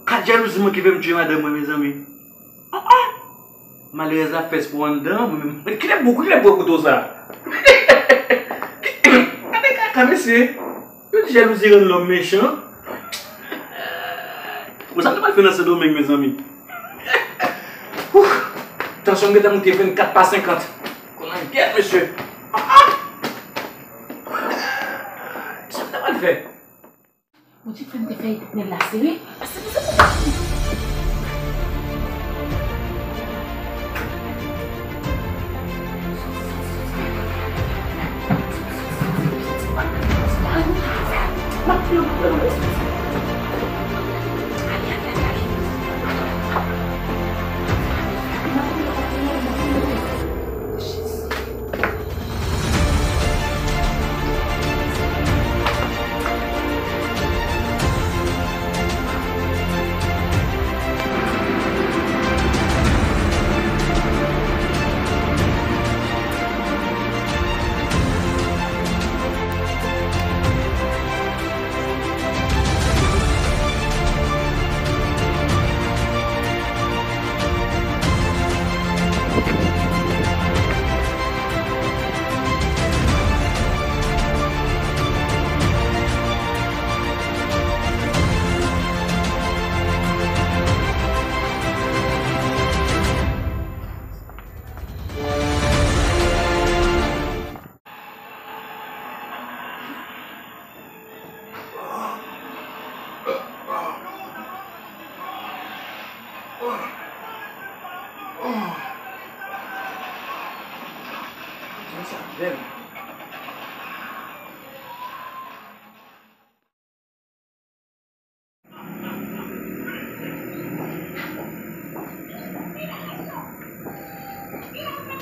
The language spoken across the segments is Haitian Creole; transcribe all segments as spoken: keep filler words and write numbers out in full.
Kat jalouzi mwen ki fè m tiye madanm mwen, mezanmi. Ah, ah. Malerèz la fè espwa anndan an, mwen menm. Kilè bouk, kilè bwè kouto sa? Gade kaka, mesye. Yo di jalouzi rann lòm mechan. Bon, sa m ta pral fè nan Sendomeng, mezanmi? Ouf! Tansyon m gentan moute vennkat pa senkant. Kounye a, gèt, mesye. Ah, ah! Sa m ta pral fè? Bondye fè m te fè nèg la sere. Pase pou sa pou sa.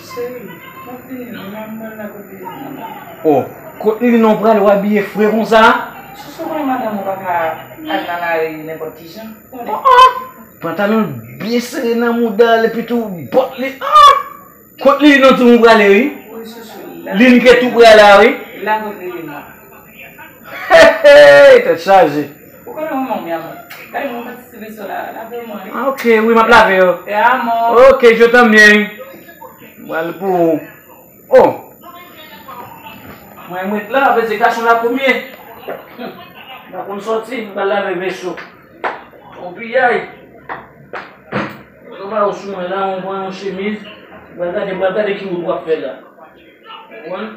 Cheri, m ap vini non, m ap mwen la kote. Oh, kot Lili non pral w abiye fre konsa? Chouchou, konnen madanm ou pa ka al nan lari nenpòt ki jan. Pantalon byen sere nan mouda l, epi tou bòt li. Ah! Kot Lili non tou m prale, wi. Wi, chouchou, la. Lili ke tou prale la, wi. La kot Lili non. Hey, hey, tèt chaje. Ou konnen manman w, mi amor. Gade mwen patisipe sou la, lave mwen, wi. Ah, ok, wi, m ap lave yo. Te amo. Ok, je t'aime bien. M pral pou ou. Oh. Mwen, mwen la, vle di gason la premye. M pa konn sòti, m pral lave veso. On piyay. Mwen ba ou sou mwen la, mwen pran yon chemiz. Mwen gade, mwen gade ki wout w ap fè la. Ou konprann?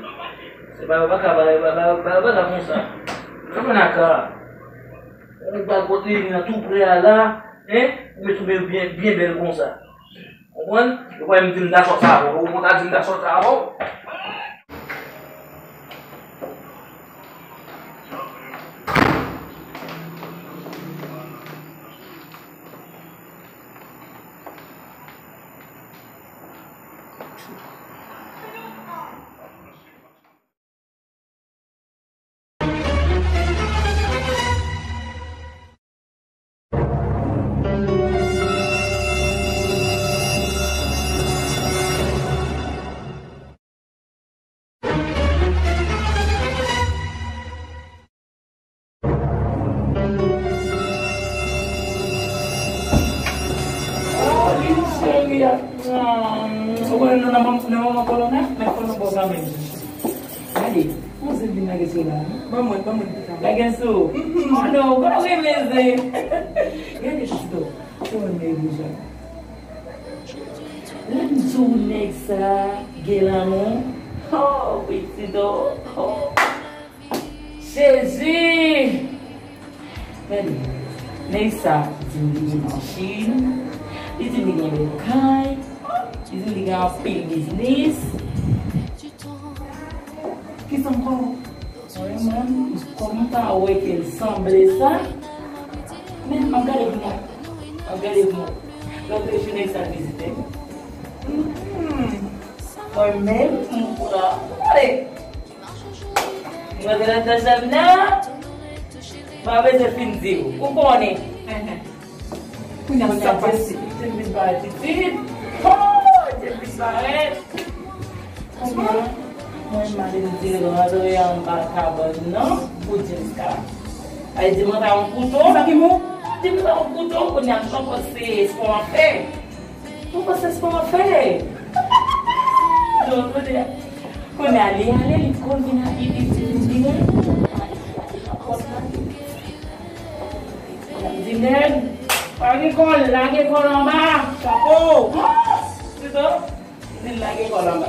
Se pa, yo pa ka, pa, pa, pa, pa, pa la konsa. Yo pa nan ka. Ou ba kote li nan tou prè a la, hein? Ou met ou byen, byen bèl konsa. Ou konprann? Yo pa menm di m ta sòt sa avè w. Ou pa di m ta sòt sa avè w. Oh, Lili cheri, a pran. Ou konnen nou nan mom-, nan moman kolona, men fò nou bon kanmenm. Gade, manzè vin lage sou la. Ban mwen, ban mwen pita. Lage sou. Mhm. Oh non, ou konnen w renmen zen. Gade chito, ou renmen voujan. Lè m di w nèg sa gen lanmou. Oh, pitit, oh, oh. Jezi! Gade, nèg sa di m li gen machin, li di m li gen bèl kay, li di m li gen anpil biznis. Kisa ankò? Mwen menm, kòman m ta wè ke l sanble sa? Men, m ap gade pou mwen. M ap gade pou mwen. Lòt jou nèg sa vizite m. Hmm. Mwen menm, m pran. Gade. Mwen te nan chanm nan. M pa bezwen fin di w. Ou konnen. Kounye a sa pase. Jan m vin parèt pitit. Oh, jan m vin parèt. Kounye a, Mwen, m ale m di l rantre anba kabann nan pou James ka. Ay di mwen pa yon kouto. Sa ki mou? Di mwen pa yon kouto, kounye a m poko se espò an fè. Poko se espò an fè. Non, kounye a, kounye a li ale, li kou vin a, li, li, li, li, li, Di nèg, pa gen kòl, lage kòl anba. Chapo. Pito, di lage kòl anba.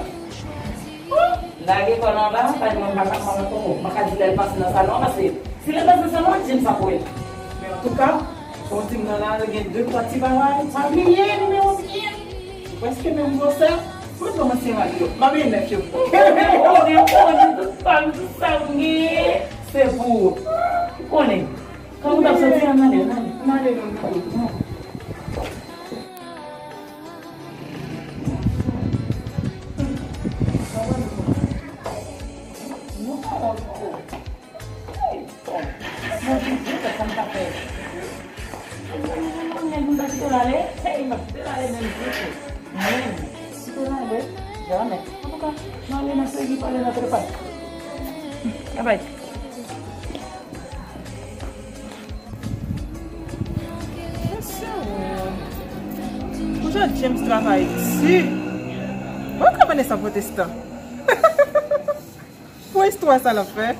Lage kòl anba, pa di mwen pa ka pale ankò. Mwen ka di lè l pase nan salon, paske si lè l pase nan salon, James ap wè l. Men antouka, fò w di m nan la, gen de twa ti bagay. Pa bliye nimewo pye. Prèske menm gwosè. Mwen kòmanse rale yo. M ap vin nèf yo. Konnen, konnen, tout sa, tout sa m genyen, se pou ou. Konnen. Kan ou t ap soti, ann ale, ann ale. Ann ale, non, non, non. Nou pa wont ankò. Hey, bon. Mwen di, Dye, sa m ta fè. Mwen pa kite l ale. Hey, m pa kite l ale menm ditou. Menm. Kite l ale. Jamè. Antouka, mwen ale nan seri pale nan telefòn. Babay. Mesye, oh. Pou jan James travay di. Mwen konprann sa pwotestan. Pou istwa sa l ap fè.